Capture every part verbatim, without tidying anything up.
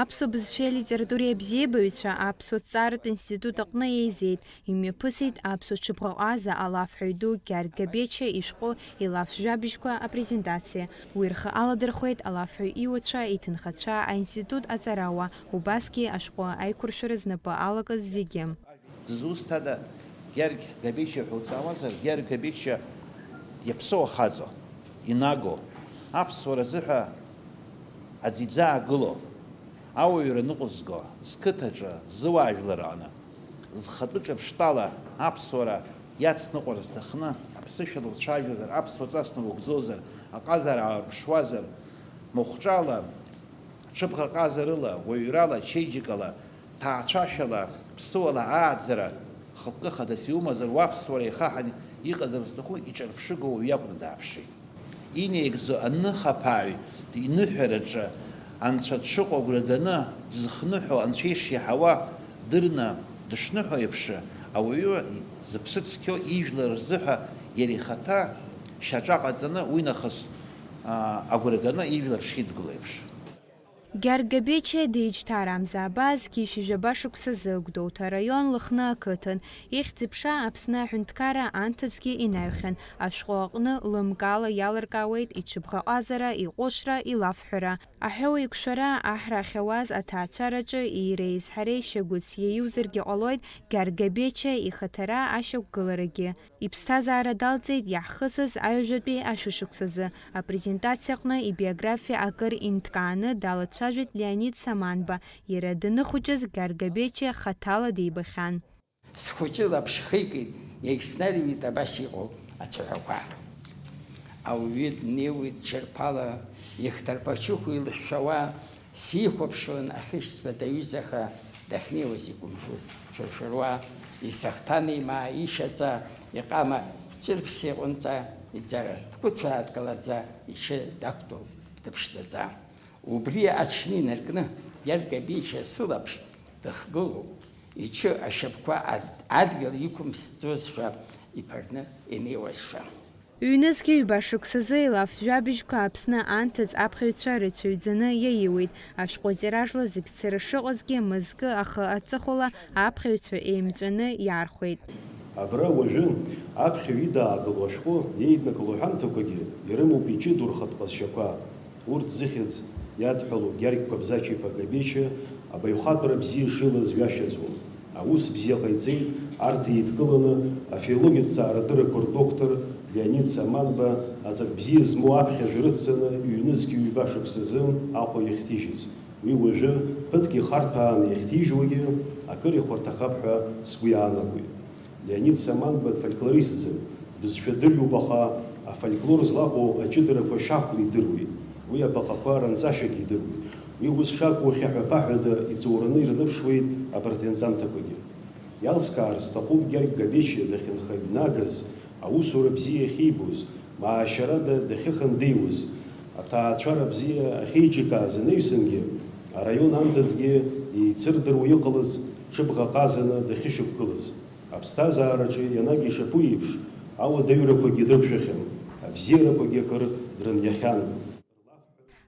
Аԥсуа бызшәеи алитературеи абзиабаҩцәа Аԥсуа ҭҵааратә институт аҟны еизеит, имҩаԥысит аԥсуа ҽыбӷаҟаза алафҳәаҩ ду Гьаргь Габечиа ишәҟәы илаф жәабжьқәа апрезентациа. Уи рхы аладырхәеит алафҳәаҩ иуацәа, иҭынхацәа, аинститут аҵарауаа, убасгьы ашәҟәы аиқәыршәара знапы алакыз зегьы. Дызусҭада Гьаргь Габечиа ҳәа уҵаауазар, Гьаргь Габечиа иаԥсоу ахаҵо, инаго, аԥсуара азыҳәа аӡә иӡаагыло, ауаҩра ныҟәызго, зқыҭаҿы, зыуаажәлар аҟны, зхатәы ҿырԥштәала аԥсуара иацныҟәар зҭахны, аԥсышәала уцәажәозар, аԥсуа ҵасны угәӡозар, аҟазара аарԥшуазар, махәҿала, ҽыбӷаҟазарыла, уаҩрала, чеиџьыкала, ҭаацәашәала, ԥсыуала ааӡара, хықәкы хадас иумазар, уаԥсуара ихаҳан иҟазар узҭаху иҿырԥшыгоу уаҩ иакәны дааԥшит. Инеигӡо аныхаԥааҩ иныҳәараҿы анцәа дшыҟоу агәра ганы, дзыхныҳәо анцәа ишиаҳауа дырны дышныҳәо еиԥш, ауаҩы зыԥсы цқьоу ижәлар рзыҳәа иара ихаҭа шьаҿа ҟаҵаны уи нахыс, аа, агәра ганы ижәлар шидгыло еиԥш. Гьаргь Габечиа деиџьҭарамза абас зқьи жәаба шықәсазы Гәдоуҭа араион Лыхны ақыҭан ихьӡ-иԥша Аԥсны аҳәынҭқарра анҭыҵгьы инаҩхьан, ашәҟәы аҟны лымкаала иалыркаауеит иҽыбӷаҟазара, иҟәышра, илафҳәара. Аҳәоу еиқәшәара аҳра ахьауаз аҭаацәараҿы ииреи изҳареи шьагәыҭс иаиузаргьы ҟалоит, Гьаргь Габечиа ихаҭара ашьақәгыларагьы. Иԥсҭазаара далҵит иаҳхысыз аҩажәатәи ашәышықәсазы. Апрезентациаҟны ибиографиа акыр инҭкааны далацәажәеит Леонид Саманба, иара даныхәыҷыз Гьаргь Габечиа хаҭала дибахьан. Схәыҷы лаԥшхеикит, егьснарҩит абас иҟоу ацәаҳәақәа. Ауаҩы днеиуеит џьарԥала, ихҭарԥа ачыхә илышәшәауа, сихәаԥшуан ахьышьцәа даҩызаха, дахьнеиуаз икәымжәы шәыршәыруа, исахҭан еимаа ишьаҵа, иҟама ҵәырԥс иҟәынҵа, иӡара дқәыцәаа дкалаӡа, иҽы дақәтәоуп дыԥшӡаӡа. Убри аҽны инаркны, Гьаргь Габечиа сылаԥш дыхгылоуп, иҽы ашьапқәа ад-, адгьыл иқәымсӡозшәа иԥырны инеиуазшәа. Ҩнызқьи ҩба шықәсазы илаф жәабжьқәа Аԥсны анҭыҵ аԥхьаҩцәа рацәаҩӡаны иаиуит. Ашәҟәы тиражла зегь цыра шыҟазгьы, мызкы ахы аҵыхәала аԥхьаҩцәа еимҵәаны иаархәеит. Абра уажәы аԥхьаҩ идаагыло ашәҟәы иеиднакыло аҳәамҭақәагьы ирымоуп иҷыдоу рхатә ҟазшьақәа. Урҭ зыхьӡ иадҳәалоу Гьаргь Қәабзач-иԥа Габечиа абаҩхатәра бзиа шилаз ҩашьаӡом. Аус бзиа ҟаиҵеит арҭ еидкыланы афилологиатә ҭҵаарадыррақәа рдоктор Леонид Саманба аҵак бзиа змоу аԥхьажәа рыццаны ҩнызқь ҩба шықәсазы Аҟәа иахьҭижьыз. Уи уажәы ԥыҭк ихарҭәааны иахьҭижьуагьы акыр ихәарҭахап ҳәа сгәы иаанагоит. Леонид Саманба дфольклористӡам, бызшәа дырҩуп, аха афольклор злаҟоу аҷыдарақәа шьахәла идыруеит, уи абаҟақәа ранҵашьагьы идыруеит. Уи ус шакәу хьаҳәа-ԥаҳәада иҵоураны ирныԥшуеит абарҭ ианҵамҭақәагьы. Иалскаар сҭахуп Гьаргь Габечиа дахьынхаҩнагаз, аусура бзиа ахьибоз, маашьарада дахьыхандеиуаз, аҭаацәара бзиа ахьеиҿикааз анаҩсангьы, араион анҭыҵгьы еицырдыруа иҟалаз ҽыбӷа ҟазаны дахьышьақәгылаз. Аԥсҭазаараҿы ианагь ишаԥу еиԥш, ауадаҩрақәагьы дрықәшәахьан, абзиарақәагьы акыр дрыниахьан.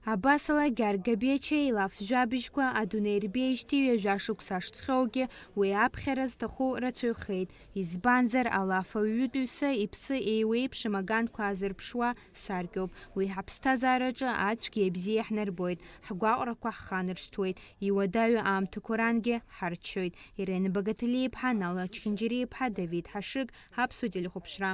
Абасала, Гьаргь Габечиа илаф жәабжьқәа адунеи ирбеижьҭеи ҩажәа шықәса шҵхьоугьы, уи аԥхьара зҭаху рацәаҩхеит. Избанзар, алаф ауаҩытәыҩса иԥсы еиуеиԥшым аганқәа аазырԥшуа саркьоуп. Уи ҳаԥсҭазаараҿы ацәгьеи абзиеи ҳнарбоит, ҳгәаҟрақәа ҳханаршҭуеит, иуадаҩу аамҭақәа рангьы ҳарчоит. Ирена Багаҭалиа-иԥҳа, Нала Ачхьынџьариа-иԥҳа, Давид Ҳашыг, Аԥсуа телехәаԥшра.